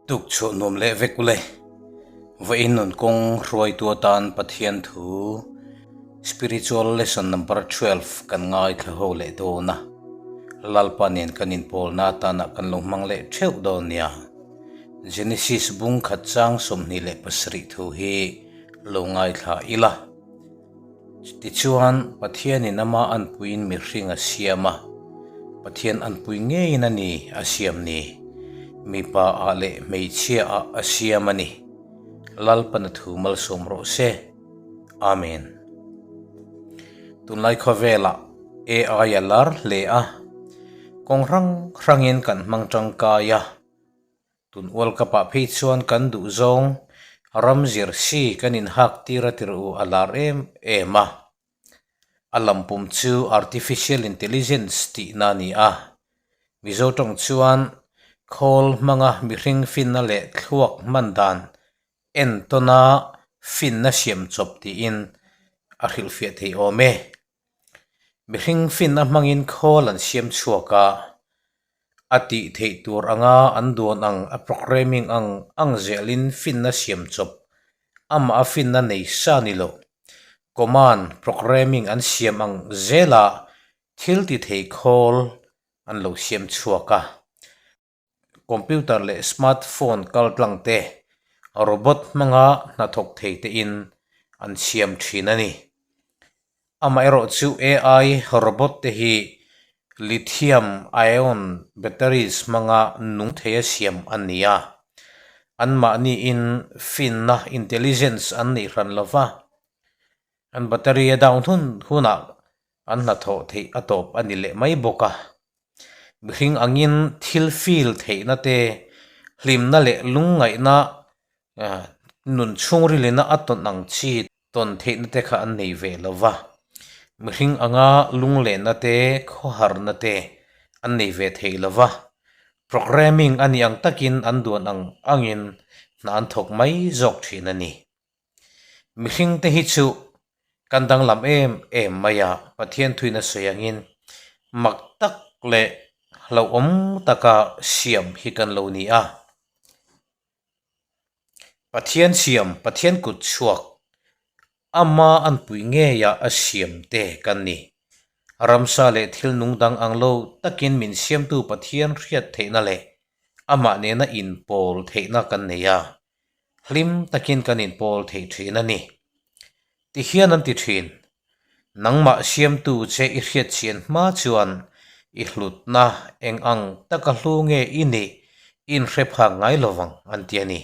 Tuk chhuah nuam leh vek ule. Vawiin nun kawng hruaitu atan Pathian thu Spiritual Lesson Number 12 kan ngaithla ho leh dawn a. Lalpa nen kan inpawlna atana kan lo hmang leh theuh dawn nia. Genesis bung khat chang 27 thu hi lo ngaithla ila. Tichuan, Pathianin ama anpuiin mihring a siam a, Pathian anpui ngeiin a ni a siam ni. Mipa ah leh hmeichhia ah a siam a ni. Lalpana thu malsawm rawh se. Amen. Tunlai khawvelah AI a lar hle a, kawng hrang hrangin kan hmang tangkai a. Tun World Cup ah phei chuan kan duh zawng ram zir si kan inhak tir a tirh u a lar em em a. A lampum chu Artificial Intelligence tihna a ni a. Mizo tawng chuan khawl hmanga mihring finna leh thluak hman dan entawna finna siam chawp tiin a hrilhfiah thei awm e. Mihring finna hmangin khawl an siam chhuak a, a tih theih tur anga an duan ang a programming ang ang zelin finna siam chawp amah a finna nei sa ni lo. Command programming an siam ang zela thil ti thei khawl an lo siam chhuak a. Computer leh smart phone kal tlang te, robot hmanga hnathawk thei te in an siam thin a ni. Amaherawh chu AI robot te hi lithium ion batteries hmanga nung thei a siam an ni a, anmahni in finna intelligence an neih hran lo va, an battery a down hun hunah an hnathawh theih a tawp a ni leh mai bawk a. Mihring angin thil feel theihna te, hlimna leh lungngaihna nun chhungrilina a tawn ang chi tawn theihna te kha an nei ve lo va. Mihring anga lunglenna te, khawharna te an nei ve thei lo va. Programming a nih ang takin an duan ang angin hna an thawk mai zawk thin a ni. Mihring te hi chu kan danglam em em mai a, Pathian thuin a sawi angin mak tak leh hlauhawm taka siam hi kan lo ni a. Pathian siam, Pathian kut chhuak, ama anpui ngeia a siam te kan ni. Ramsa leh thil nung dang ang lo takin min siamtu Pathian hriat theihna leh amah nena inpawl theihna kan nei a. Hlim takin kan inpawl thei thin a ni. Tihian an ti thin, Nangmah siamtu che i hriatchhian hma chuan i hlutna eng ang taka hlu nge i nih i inhre phak ngai lo vang an ti a ni.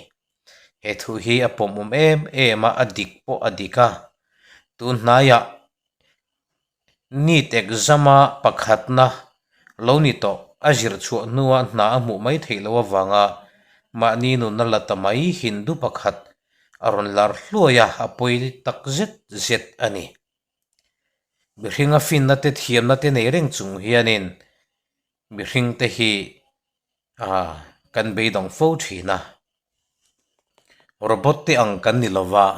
He thu hi a pawmawm em em a, a dik pawh a dik a. Tun hnaiah NEET exam-a pakhatna lo ni tawh a zir chhuah hnua hna a hmuh mai theih loh avanga mahni nunna la ta mai Hindu pakhat a rawn lar hluai a, a pawi tak zet zet a ni. Mihringa finna te thiamna te nei reng chung hianin mihringte hi kan beidawng fo thin a. Robot te ang kan ni lo va,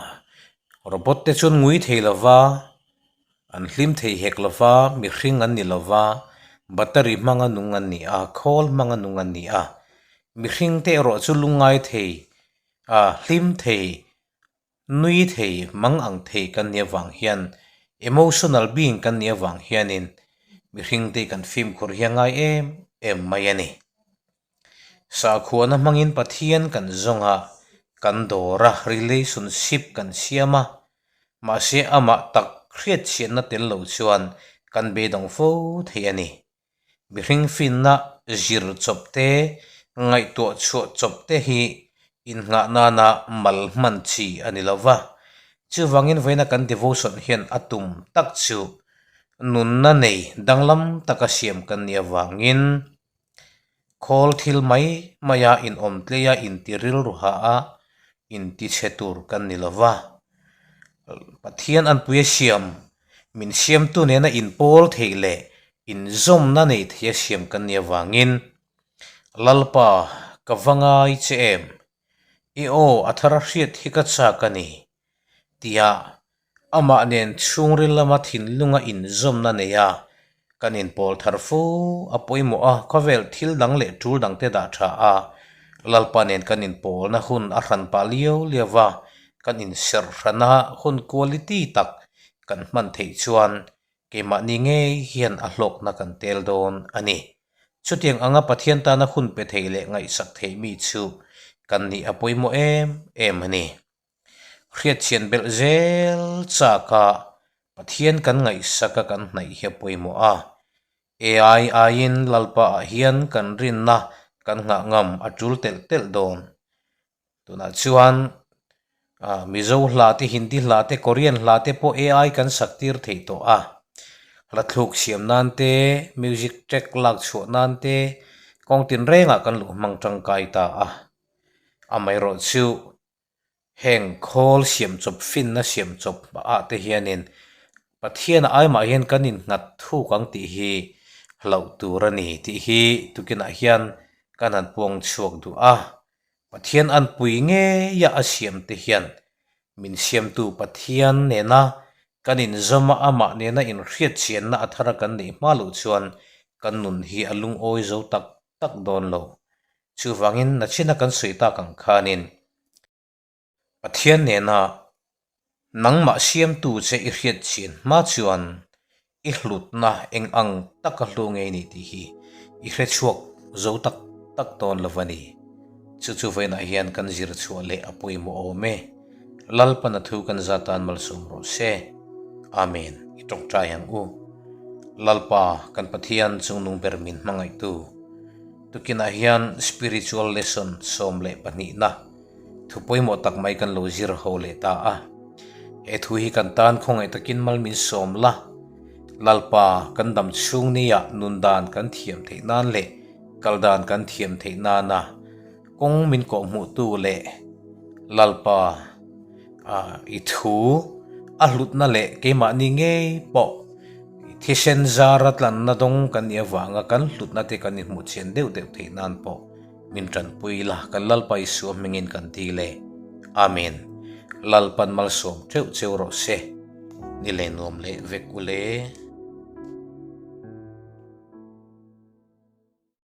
robot te chuan ngui thei lo va, an hlim thei hek lo va, mihring an ni lo va, battery hmanga nung an ni a, khawl hmanga nung an ni a, mihring te erawh chu lungngai thei, hlim thei, Nui thei, mang ang thei kan nih avang hian, emotional being kan nih avang hianin mihringte kan fimkhur hi a ngai em em mai a ni. Sakhuana hmangin Pathian kan zawng a, kan dawr a, relationship kan siam a, mahse amah tak hriatchhiatna tel lo chuan kan beidawng fo thei a ni. Mihring finna zir chawp te, ngaihtuah chhuah chawp te hi innghah nana mal hman chi a ni lo va. Chuvangin vawiina kan devotion hian a tum tak chu nunna nei danglam taka siam kan nih avangin khawl thil mai maia inawm tleia inti rilru ha a, inti chhe tur kan ni lo va. Pathian anpui a siam, min siamtu nena inpawl theih leh inzawmna nei thei a siam kan nih avangin, Lalpa, ka va ngai che em? I aw a thar hriat hi ka chak a ni, tia amah nen chhungril lama thinlunga inzawmna nei a, kan inpawl thar fo a pawimawh a, khawvel thil dang leh tul dangte dah tha a. Lalpa nen kan inpawlna hun a hran pah liau liau va, kan inserh hrana hun quality tak kan hman theih chuan keimahni ngei hian a hlawkna kan tel dawn a ni. Chutiang anga Pathian tana hun pe thei leh ngaihsak thei mi chu kan nih a pawimawh em em a ni. Hriatchhian belh zel chaka Pathian kan ngaihsaka kan hnaih hi a pawimawh a. AI aiin Lalpa ah hian kan rinna kan nghah ngam a tul telh telh dawn. Tunah chuan Mizo hla te, Hindi hla te, Korean hla te pawh AI kan sak tir theih tawh a. Hla thluk siam nan te, music track lak chhuah nan te kawng tinrengah kan luh hmang tangkai ta a. Amaherawhchu Heng khawl siam chawp finna siam chawp ah te hianin Pathian aimah hian kan innghat thuk ang tih hi hlauh tur a ni tih hi tukinah hian kan han puang chhuak duh a. Pathian anpui ngeia a siam te hian min siamtu Pathian nena kan inzawm a, amah nena inhriatchianna a thara kan neih hma loh chuan kan nun hi a lungawi zo tak tak dawn lo. Chuvangin nachina kan sawi tak ang khanin Pathian nena nangmah siamtu che i hriat chin hma chuan i hlutna eng ang taka hlu ngei ni tih hi i hre chhuak zo tak tak dawn lo a ni. Chu chu vawiinah hian kan zir chhuah leh a pawimawh awm e. Lalpana thu kan za tan malsawm rawh se. Amen. I tawngtai ang u. Lalpa kan Pathian chungnung ber min hmangaihtu. Tukinah hian Spiritual Lesson 12 na thu pawimawh tak mai kan lo zir ho leh ta a. He thu hi kan tan khawngaih takin mal min sawm la, Lalpa kan dam chhung nia nun dan kan thiam theih nan leh kal dan kan thiam theih nana kawng min kawhhmuhtu leh Lalpa i thu a hlutna leh keimahni ngei pawh thisen zara tlanna dawng kan nih avanga kan hlutna te kan inhmuh chian deuh deuh theih nan pawh min tanpui la, kan Lalpa Isua hmingin kan ti le. Amen. Lalpan malsawm teuh cheu rawh se. Ni leh nuam leh vek u le.